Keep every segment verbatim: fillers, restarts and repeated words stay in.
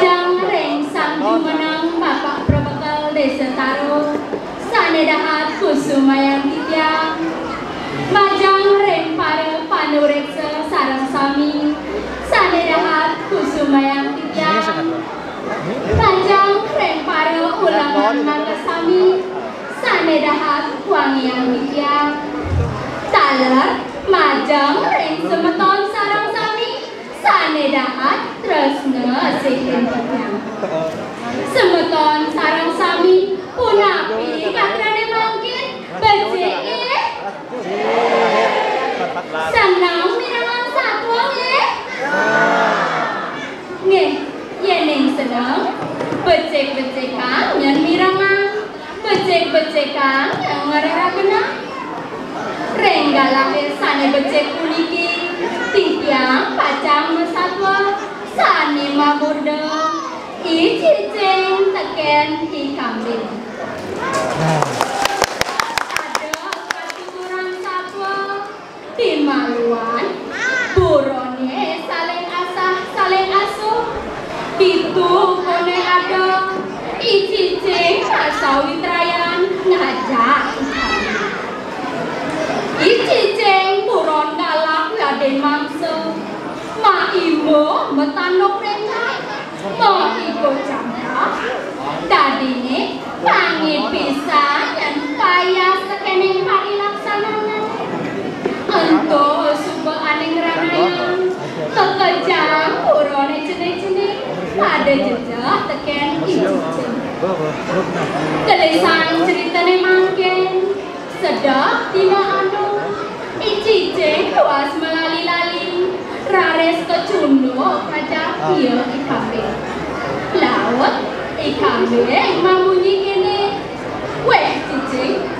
Majeng ring sang jumeneng Bapak Prabekel Desa Taro, sane dahat kusumayang titiang. Majeng ring para panureksa sareng sami, sane dahat kusumayang titiang. Majeng ring para uleman makasami, sane dahat wangiang titiang. Taler majeng ring semeton sareng sami, sane dahat tresna sihin titiang. Semeton sareng sami, punapi gatrane mangkin? Becik nggih? Seneng mirengang satua nggih? Nggih, yening seneng, becik-becikang nyen mirengang. Becik-becikang nyen ngrerakenang. Ring galahe sane becik puniki, titiang pacang masatua sane mamurda, I Cicing teken I Kambing. Pada katuturan satua, timaluan, burone saling asah, saling asuh. Ditu kone ada I Cicing ngasawitrayan ngajak I Kambing. I Cicing buron galak ngade mangsa. Maima matanduk rengkah, maikut jangkah. Dadine pangit pisan nyen payas tekening parilaksanané. Ento suba ané ngranayang, makejang buroné cenik-cenik, pada jejeh tekén I Cicing. Gelisang critané mangkin. Sedek dina anu, I Cicing luas malali-lali, raris kacunduk pacang ia I Kambing. Laut I Kambing mamunyi kéné, "Wéh, Cicing,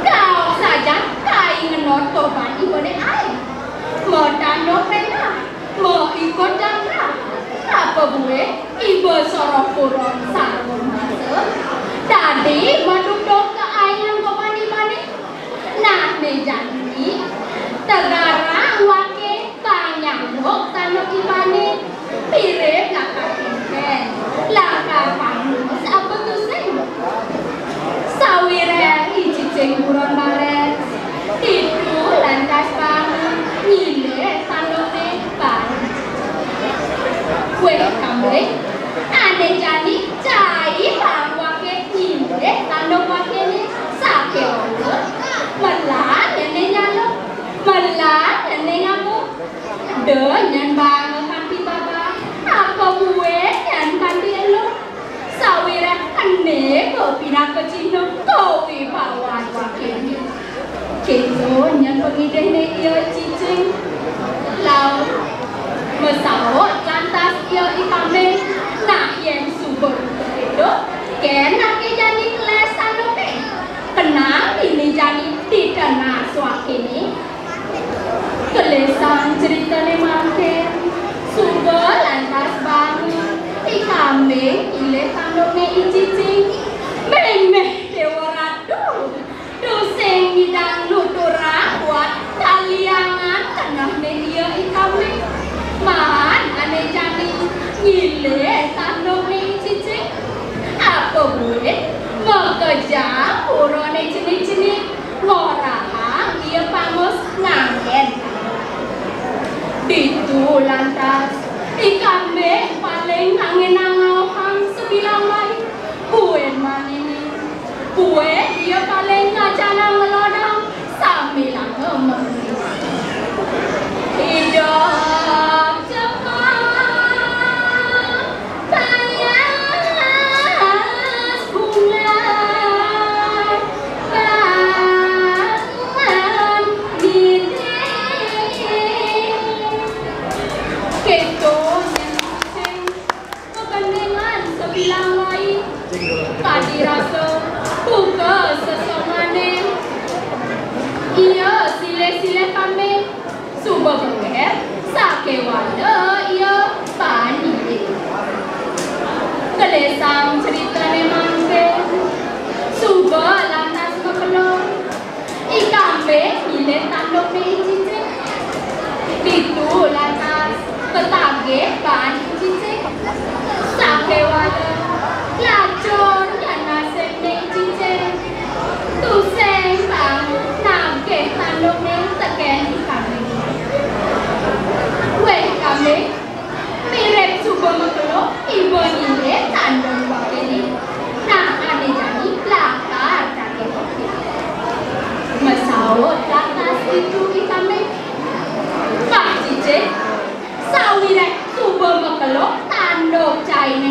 gaok sajan kai ngenot korban ibané ai. Matanduk rengkah, maikut jangkah. Apa buin iba soroh buron sarwa masa, dadi maduduk ka aingan korban ibané? Nah, né jani, tegarang waké, pang nyanguk tanduk ibané, mirib lakar kénkén, lakar pangus apa tusing." Sawiréh I Cicing buron barés, ditu lantas bangun nyilih tandukné baan. "Wéh, Kambing, ané jani cai baan waké nyilih tanduk wakéné sakéwala. Melah nyen né nyaluk, melah nyen né ngamuk. Da nyen baanga kanti babah, apa buin nyen kanti eluk. Sawiréh ené pinaka cihna kawibawan wakéné." Kéto nyen pangidihné ia I Cicing. Laut masaut lantas ia I Kambing, "Nah, yén suba kéto, kénkéné jani keleh tandukné? Kenang dini jani ditenas wakéné?" Gelisang critané mangkin, suba lantas bangun I Kambing nyilih tandukné I Cicing. "Méh, méh, Déwa Ratu, tusing nyidang nuturang buat kaliangan kenehné ia I Kambing. Maan ané jani nyilih tandukné I Cicing. Apa buin makejang buroné cenik-cenik, ngorahang ia pangus nganggén." Ditu lantas I Kambing paling nganggén ngaohang sabilang wai, buin maniné. Buin ia paling ngajanang ngelodang sambilanga mengling. Idup cepet payas bunga baan diri. Kéto nyen sing kegendingan sabilang wai. Kadi rasa buka sesongané. Ia silih-silih kambing, suba bekéh sakéwala ia baan nyilih. Gelisang critané mangkin, suba lantas makelo. I Kambing nyilih tandukné I Cicing. Ditu lantas katagih baan I Cicing. Saking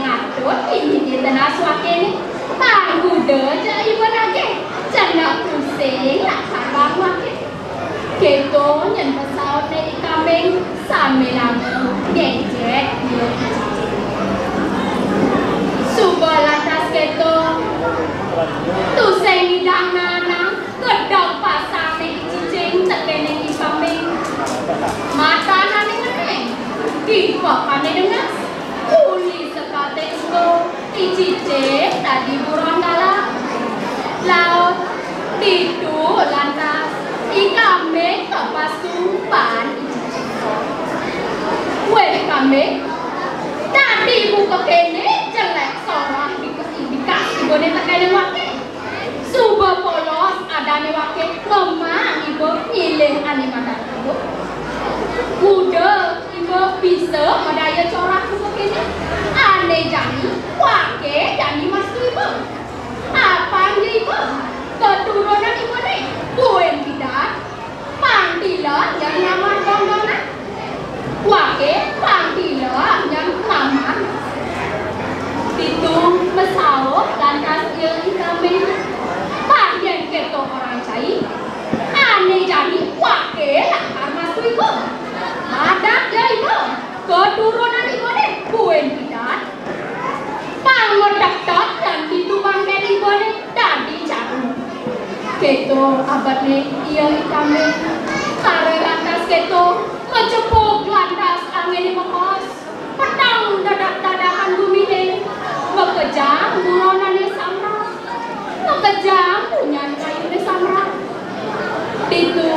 Ngatut ini di tenas wakéné, pangguda ja iba nagih, cendak tusing lakar bang waké. Kéto nyén pasautné I Kambing sambilanga ngéjék ia I Cicing. Suba lantas kéto, tusing ngidang nanang, kedeg pasangné I Cicing tekéning I Kambing. Matanané ngenéng, dipekané denges, uli sekaté engko, I Cicing dadi buron galak. Laut ditu lantas I Kambing kepastu ban I Cicing. Wéh, Kambing, dadi buka kéné jelék sorah bikas, bikas ibané tekéning waké. Suba polos adané waké, memang iba nyilih ané madan iba. Kuda iba bisa madaya corah buka kéné. Ané jani, waké jani mastu iba. Apang ja iba, keturunan ibané buin pidan. Pang tila nyén nglamar dongdonan. Waké pang tila nyén nglamar. Ditu masaut lantas ia I Kambing. Bah, yén kéto orang cai, ané jani waké lakar mastu iba. Adat ja iba, keturunan ibané buin pidan. Pang matektek lan ditu bangkén ibané dadi caru. Kéto abetné ia I Kambing. Kara lantas kéto, macepug lantas anginé mekos. Peteng dadak-dadakan guminé. Makejang buronané samrak. Makejang punyan kayuné samrak. Ditu,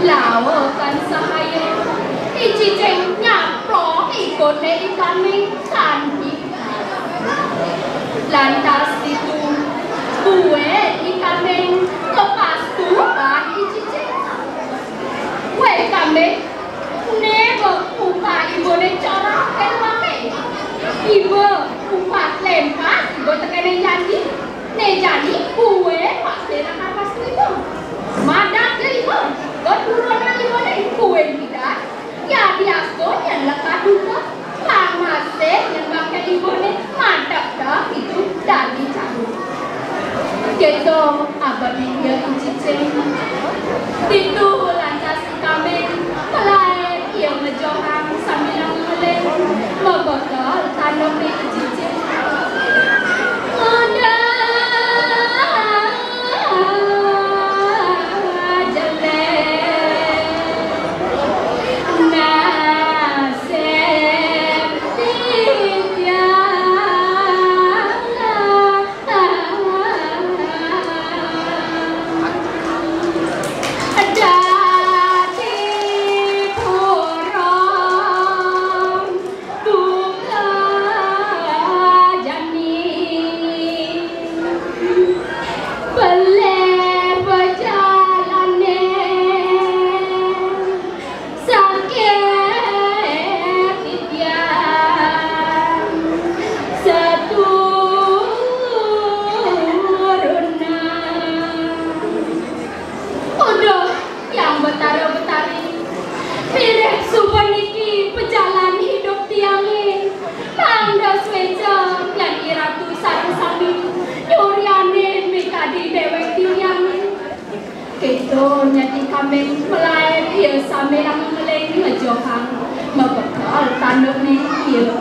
lawekan sahaya, I Cicing nyaplok ikutné I Kambing kanti. Lantas ditu, buin I Kambing kepastu ban I Cicing. Wéh, Kambing, né ba upah ibané corah kén waké. Iba upah lempas iba tekéning jani. Né jani buin masih lakar mastu iba. Madat ja iba, keturunan ibané buin pidan. Yadiastun yén lekad duka, pang masih nyén bangkén ibané matektek ditu dadi caru. Kéto abetné ia I Cicing. Ditu lantas I Kambing malaib ia ngejohang sambilanga ngeling, mabekel tandukné I Cicing. Ada jelék nasib titiang. Dadi buron duka jani, pelih bejalané. Sakit titiang saturunan. Aduh, Hyang Betara Betari, mirib suba niki pajalan idup tiangé. Mangda suéca Hyang Iratu sareng sami nyuryanin mikadi déwék titiangé. Kéto nyén I Kambing malaib ia sambilanga ngeling ngejohang mabekel tandukné ia.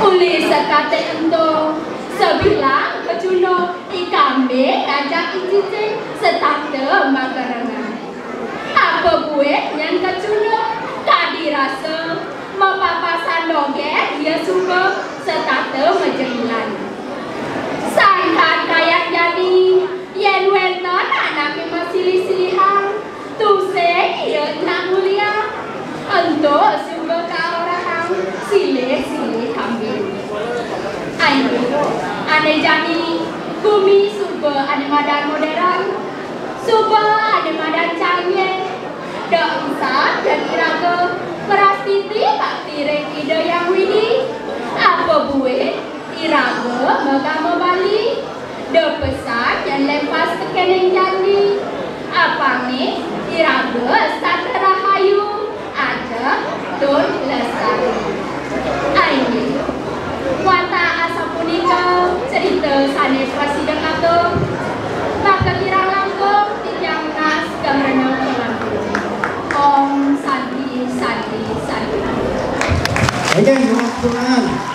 Uli sekaté ento, sabilang kecunduk, I Kambing ngajak I Cicing setata magerengan. Apa buin nyén kecunduk, kadi rasa mapapasan dogén ia suba setata majengilan. Sangkan kayang jani, yén wénten anaké masilih-silihang, tusing ia nyak mulia. Ento suba kaorahang silih-silih Kambing. Ayo, ané jani, gumi suba ané madan modern, suba ané madan canggih. Da engsap jani iraga, merastiti bakti ring Ida Hyang Widhi. Apa buin iraga magama Bali, da pesan nyén lempas tekéning jandi. Apangné iraga setata rahayu, ajeg tur lestari. Ayo, Again, one last round.